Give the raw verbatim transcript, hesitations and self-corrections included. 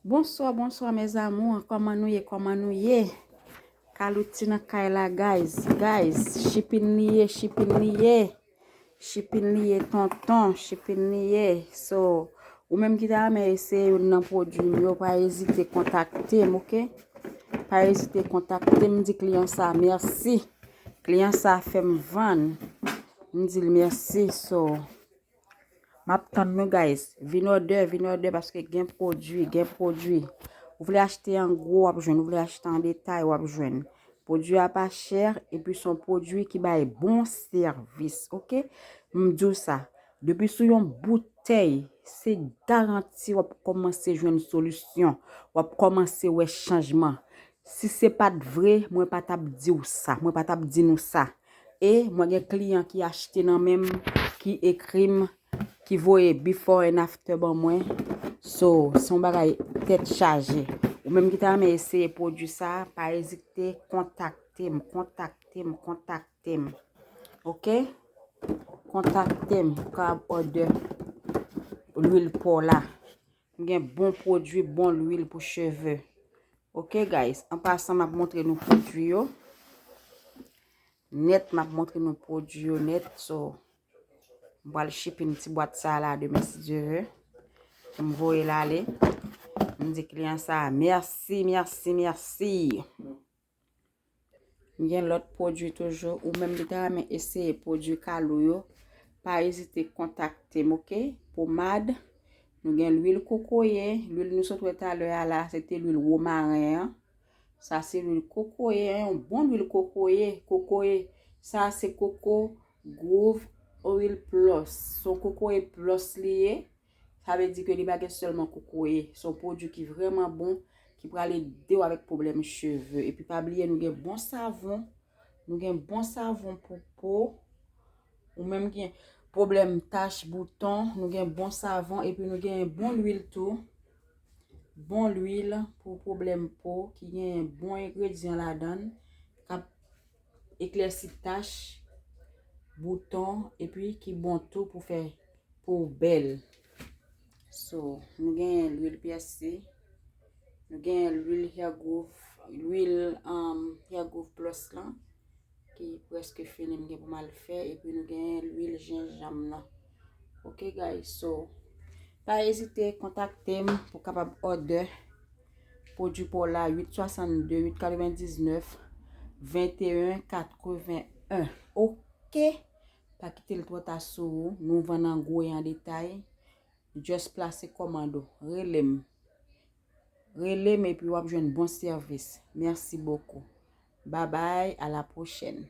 Bonsoir, bonsoir mes amours. Comment nous y est, comment nous y est? Kalouti nan kay la, guys. Guys, shipping li ye, shipping li ye. Shipping li ye, tonton, shipping li ye. So, ou menm ki ta renmen eseye youn nan pwodui m yo, pa ezite kontakte m, ok? Pa ezite kontakte m, di kliyan sa mèsi. Kliyan sa fè m vann. M di l mèsi, so. M ap tann nou, guys. Vin òdè, vin òdè, paske gen pwodui, gen pwodui. Ou vle achte an gwo, w ap jwenn. Ou vle achte an detay, w ap jwenn. Pwodui a pa chè, epi se yon pwodui ki bay bon sèvis, ok? M di w sa, depi sou yon boutèy, se garanti w ap kòmanse jwenn solisyon, w ap kòmanse wè chanjman. Si se pa t vre, mwen pa t ap di w sa, mwen pa t ap di nou sa. E mwen gen kliyan ki achte nan men m, ki ekri m, ki voye before and after ban mwen. So, se yon bagay tèt chaje. Ou menm ki ta renmen eseye pwodui sa, pa ezite kontakte m, kontakte m, kontakte m. Ok? Kontakte m, ou ka òdè lwil pa w la. M gen bon pwodui, bon lwil pou cheve. Ok, guys? An pasan, m ap montre nou pwodui yo. Nèt, m ap montre nou pwodui yo nèt. So, m pral shipping ti bwat sa la demen, si Dye ve. M voye l ale. M di kliyan sa, mèsi, mèsi, mèsi. M gen lòt pwodui toujou. Ou menm ki ta renmen eseye pwodui Kalou yo, pa ezite kontakte m, ok? Pomad, nou gen lwil kokoye. Lwil nou sot wè talè a la, se te lwil womaren an. Sa se lwil kokoye, yon bon lwil kokoye. Kokoye, sa se Coco Grove Oil Plus. Se yon kokoye plus li ye. Sa vle di ke li pa gen sèlman kokoye. Se yon pwodui ki vrèman bon, ki pral ede w avèk pwoblèm cheve. Epi pa bliye, nou gen bon savon. Nou gen bon savon pou po. Ou menm ki gen pwoblèm tach, bouton, nou gen bon savon. Epi nou gen bon lwil tou. Bon lwil pou pwoblèm po, ki gen bon engredyan ladan l, k ap eklèsi tach, bouton, epi ki bon tou pou fè po w bèl. So, nou gen lwil P S C, nou gen lwil Hair Growth, lwil, um, Hair Growth Plus lan, ki prèske fini, m gen pou m al fè, epi nou gen lwil jenjanm nan. Ok, guys, so, pa ezite kontakte m pou kapab òdè pwodui pa w la, uit swasannde, uit katrevendiznèf, venteyen katreven. Ok? Pa kite l twò ta sou ou. Nou vann an gwo e an detay. Just plase kòmand ou. Rele m. Rele m epi w ap jwenn bon sèvis. Merci beaucoup. Bye bye, à la prochaine.